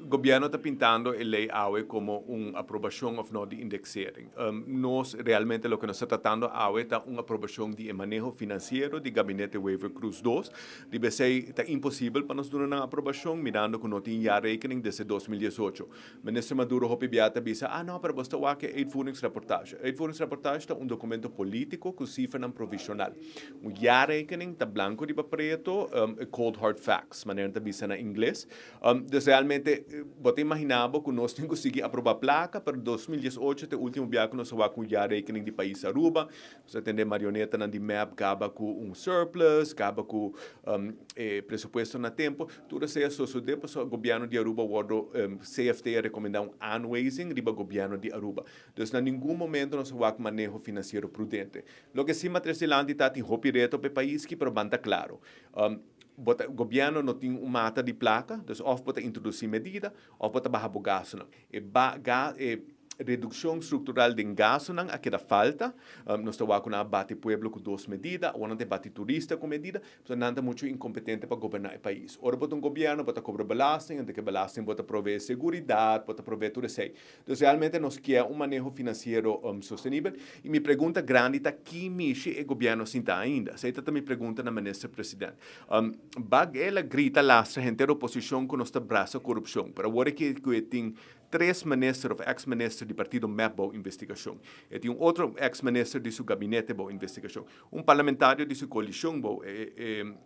Gobierno ta pintando e ley awe como un aprobacion of no di indexering. Nos realmente loke nos ta tratando awe ta un aprobacion di e maneho financiero di Gabinete Wever-Croes 2. Di esey ta imposibel pa nos duna un aprobacion mirando cu no tin jaarrekening desde 2018. Minister Maduro hopi biaha ta bisa: "Ah no, pero bo ta wak e uitvoeringsrapportage." Uitvoeringsrapportage ta un documento politico cu cifra provisional. Un jaarrekening ta blanco riba preto, cold hard facts, manera ta bisa na ingles. Dus realmente, bo ta imagina cu nos tin cu sigui aproba placa, pero 2018 ta e ultimo biaha cu nos a wak un jaarrekening di pais Aruba. Bo a tende marionetanan di MEP caba cu un surplus, caba cu presupuesto na tempo. Tur esey a sucede pasobra gobierno di Aruba wordo CFT a recomenda un aanwijzing riba gobierno di Aruba. Dus na ningun momento nos a wak maneho financiero prudente. Loke si mi a trece dilanti ta tin hopi reto pa e pais aki, pero ban ta claro. Gobierno no tin un mata di placa, dus of bo ta introduci medida, of bo ta baha bo gasto. E reduccion structural di gastonan a keda falta. Nos ta cu a bati pueblo cu dos medida, of nan bati turista cu medida, so nan ta mucho incompetente pa goberna e pais. Ora bo ta un gobierno, bo ta cobra belasting, anto cu belasting bo ta provee seguridad, bo ta provee tur esey. Anto, realmente nos kier un maneho financiero sostenibel. Y mi pregunta grandi ta ki mishi e gobierno sinta ainda. Esey ta mi pregunta na minister president. Bag el a grita lastra henter oposicion cu nos ta brasa corupcion. Pero awor cu tin tres minister of ex-minister di partido MEP bou investigacion. Y tin un otro ex-minister di su gabinete bou investigacion. Un parlamentario di su coalicion bou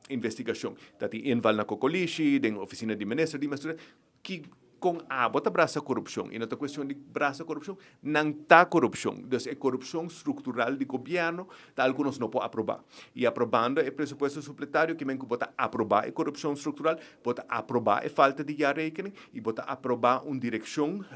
investigacion. Dat die inval na Cocolishi, den oficina di minister di minister, cu con abo ta brasa corupcion. E no ta cuestion di brasa corupcion, nan ta corupcion. Dus e corupcion structural di gobierno, ta algo nos no por aproba. Y aprobando e presupuesto supletorio, kiermen cu bo ta aproba e corupcion structural, bo ta aproba e falta di jaarrekening, y bo ta aproba un direccion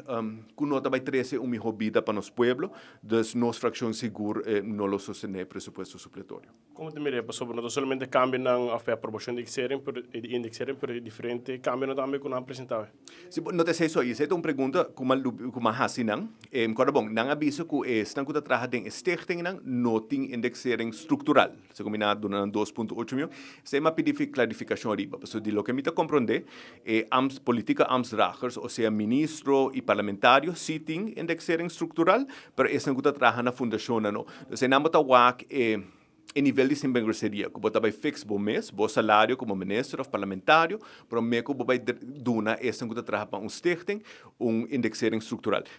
cu no ta bay trece un miho bida pa nos pueblo, dus nos fraccion sigur no lo sostene e presupuesto supletorio. Con ta mira, pasobra no solamente cambio na aprobacion di indexering, pero di indexering, pero diferente cambio tambe cu nan a presenta. Si, no ta esey so, esey ta un pregunta cu m'a hasi nan. Awor bon, nan a bisa cu esnan cu ta traha den stichting nan no tin indexering structural. Se combina duna 2.8 miyon. Esey m'a pidi clarificacion ariba. Paso di loke mi ta comprende, politieke ambtsdragers, o sea ministro y parlamentario, si tin indexering structural, pero esnan cu ta traha na fundacion no. Dus nan bo ta wak e nivel di sinbergüenzeria, cu bo ta bay fix bo mes, bo salario como minister of parlamentario, pero me cu bo bay duna esnan cu ta traha pa un stichting, un indexering structural.